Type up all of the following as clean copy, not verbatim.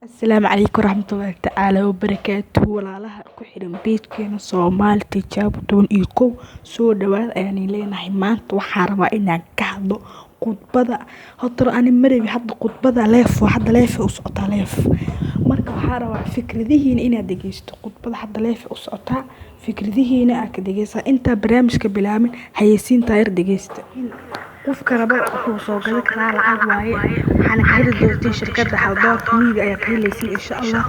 Asalaamu calaykum waraxmatullaahi tacaala wabarakaatuhu. Walaalaha ku xiran page-keena Soomaali Tijaabo 11, soo dhawaada ayaan leenahay. Maanta waxaan rabaa inaan ka hadlo khudbada. Horta ani marabi hadda khudbada live, hadda live u socotaa, live. Marka waxaan rabaa fikradihiina inaad dhegeysto. Khudbada hadda live u socotaa, fikradihiina aad ka dhegeysaa. Intaa barnaamijka bilaabin, xayeysiinta yar dhegeysta. Qofka raba wuxuu soo gadan karaa, lacag waaye. Waxaana ka heli doontiin shirkadda Haldoorka Miyiga ayaa ka helaysiin, insha Allah.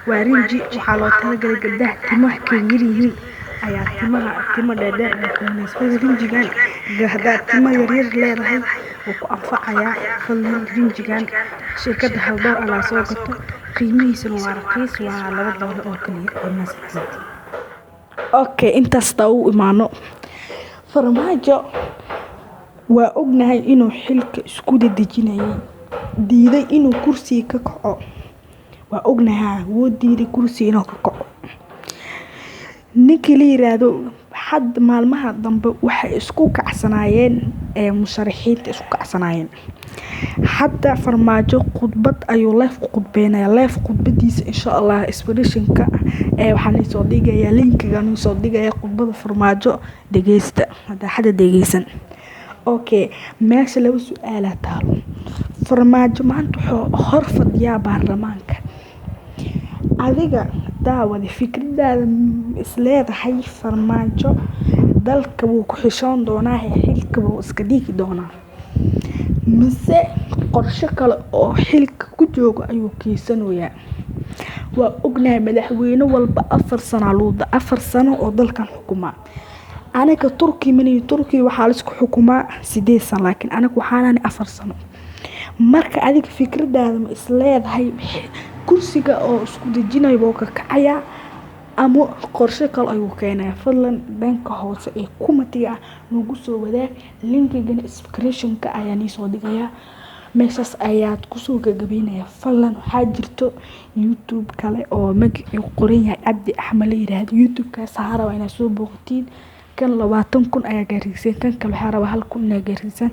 Waa rinji waxaa loo talagalay gabdhaha timaha ka yaryihiin ayaa timaha timo dheerdheer ay keenaysa. Rinjigan haddaad timo yaryar leedahay, wuu ku anfacayaa. Fadlan rinjigan shirkadda Haldoor alaa soo gato, qiimihiisana waa raqiis, waa $2 oo kaliya. Waa mahadsantihiin. Okay, intaas taa u imaano. Farmaajo waa ognahay inuu xilka isku dedejinayay, diiday inuu kursiga ka kaco. Waa ognahay, wuu diiday kursiga inuu ka kaco. Ninkii la yiraahdo hadda maalmaha dambe waxay isku kacsanaayeen ee musharaxiinta isku kacsanaayeen. Hadda Farmaajo khudbad ayuu live ku khudbeynaya. Live khudbadiisa, insha Allah, inspirationka ee waxaan soo dhigayaa, linkigan soo dhigaya khudbada Farmaajo. Dhegeysta hadda hadda dhegeysan. Okay, meesha laba su'aalaa taalo. Farmaajo maanta wuxuu hor fadhiyaa baarlamaanka. Adiga daawade, fikradaada isleedahay Farmaajo dalka wuu ku xishoon doonaa, xilka wuu iska dhigi doonaa, mise qorshe kale oo xilka ku joogo ayuu keysanayaa? Waa ognahay madaxweyne walba 4 sano luuda, 4 sano oo dalkan xukumaa. Anaga Turki mani, Turki waxaa la isku xukumaa 8 sano, laakiin anaga waxaan 4 sano. Marka adiga fikradaada ma isleedahay kursiga oo isku dejinayo wuu ka kacayaa ama qorshe kale ayuu keenayaa? Fadlan dhanka hoose ee comment-iga ah nagu soo wadaag. Linkigana description-ka ayaan iisoo dhigayaa, meeshaas ayaad kusoo gagabeynaya. Fadlan waxaa jirto YouTube kale oo magacii qoran yahay Cabdi Axmed la yiraahdo. YouTube-kaas waxaa rabaa inaad soo booqatiin. Kan 20,000 ayaa gaarsiiseen, kan kale waxaa rabaa 1,000 inaad gaarsiisaan.